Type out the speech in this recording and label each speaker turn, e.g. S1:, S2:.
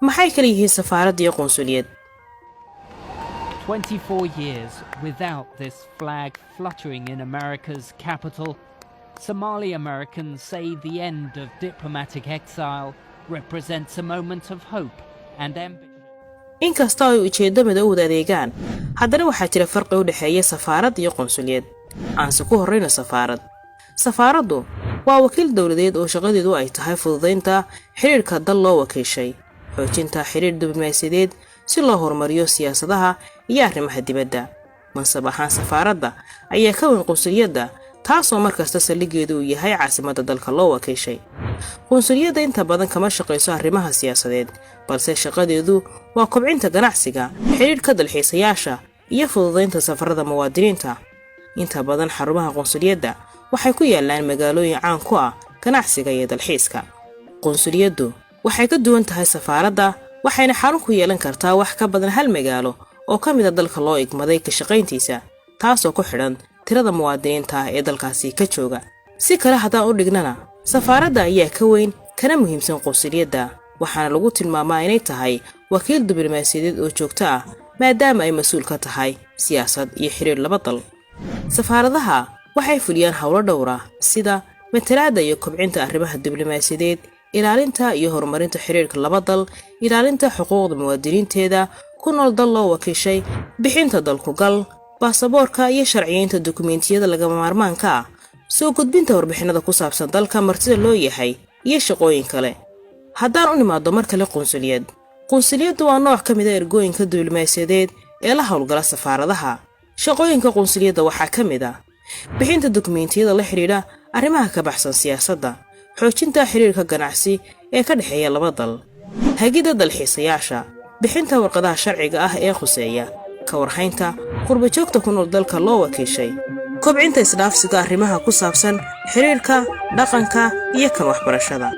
S1: Maxay kala yihiin safaarad iyo qunsuliyad?
S2: 24 years without this flag fluttering in America's capital, Somali Americans say the end of diplomatic exile represents a moment of hope and ambition.
S1: Inkastoo ay ujeeddo mid u wada adeegaan, haddana waxaa jira farqi u dhexeeya safaarad iyo qunsuliyad. Aanse ku horrayno safaarad. Safaaraddu waa wakiil dowladeed oo shaqadeedu ay tahay fududaynta xidhiidhka dal loo wakiishay, xoojinta xidhiidh diblomaasiyadeed si loo horumariyo siyaasadaha iyo arrimaha dibadda. Mansab ahaan, safaaradda ayaa ka weyn qunsuliyadda, taasoo mar kasta saldhiggeedu uu yahay caasimadda dalka loo wakiishay. Qunsuliyadda inta badan kama shaqayso arrimaha siyaasadeed, balse shaqadeedu waa kobcinta ganacsiga, xidhiidhka dalxiisayaasha iyo fududaynta safarada muwaadiniinta. Inta badan xarumaha qunsuliyadda waxay ku yaallaan magaalooyin caan ku ah ganacsiga iyo dalxiiska. Qunsuliyaddu waxay ka duwan tahay safaaradda, waxayna xarun ku yeelan kartaa wax ka badan hal magaalo oo ka mida dalka loo igmaday ka shaqayntiisa, taasoo ku xidhan tirada muwaadiniinta ah ee dalkaasi ka jooga. Si kale haddaan u dhignana, safaaradda ayaa ka weyn kana muhiimsan qunsuliyadda, waxaana lagu tilmaamaa inay tahay wakiil diblomaasiyadeed oo joogto ah, maadaama ay mas-uul ka tahay siyaasad iyo xiriir laba dal. Safaaradaha waxay fuliyaan howlo dhowra, sida matalaadda iyo kobcinta arrimaha diblomaasiyadeed, ilaalinta iyo horumarinta xiriirka laba dal, ilaalinta xuquuqda muwaadiniinteeda ku nool dal loo wakiishay, bixinta dalkugal, baasaboorka iyo sharciyeynta dukumeentiyada lagama maarmaanka ah, soo gudbinta warbixinada ku saabsan dalka martida loo yahay iyo shaqooyin kale. Haddaan u nimaado mar kale qunsuliyad, qunsuliyaddu waa nooc ka mid ah ergooyinka diblomaasiyadeed ee la howlgala safaaradaha. Shaqooyinka qunsuliyadda waxaa ka mid ah bixinta dukumeentiyada la xidhiidha arrimaha ka baxsan siyaasadda, xoojinta xiriirka ganacsi ee ka dhexeeya laba dal, hagidda dalxiisayaasha, bixinta warqadaha sharciga ah ee khuseeya, ka warhaynta qurbajoogta ku nool dalka loo wakiishay, kobcinta isdhaafsiga arrimaha ku saabsan xiriirka dhaqanka iyo kan waxbarashada.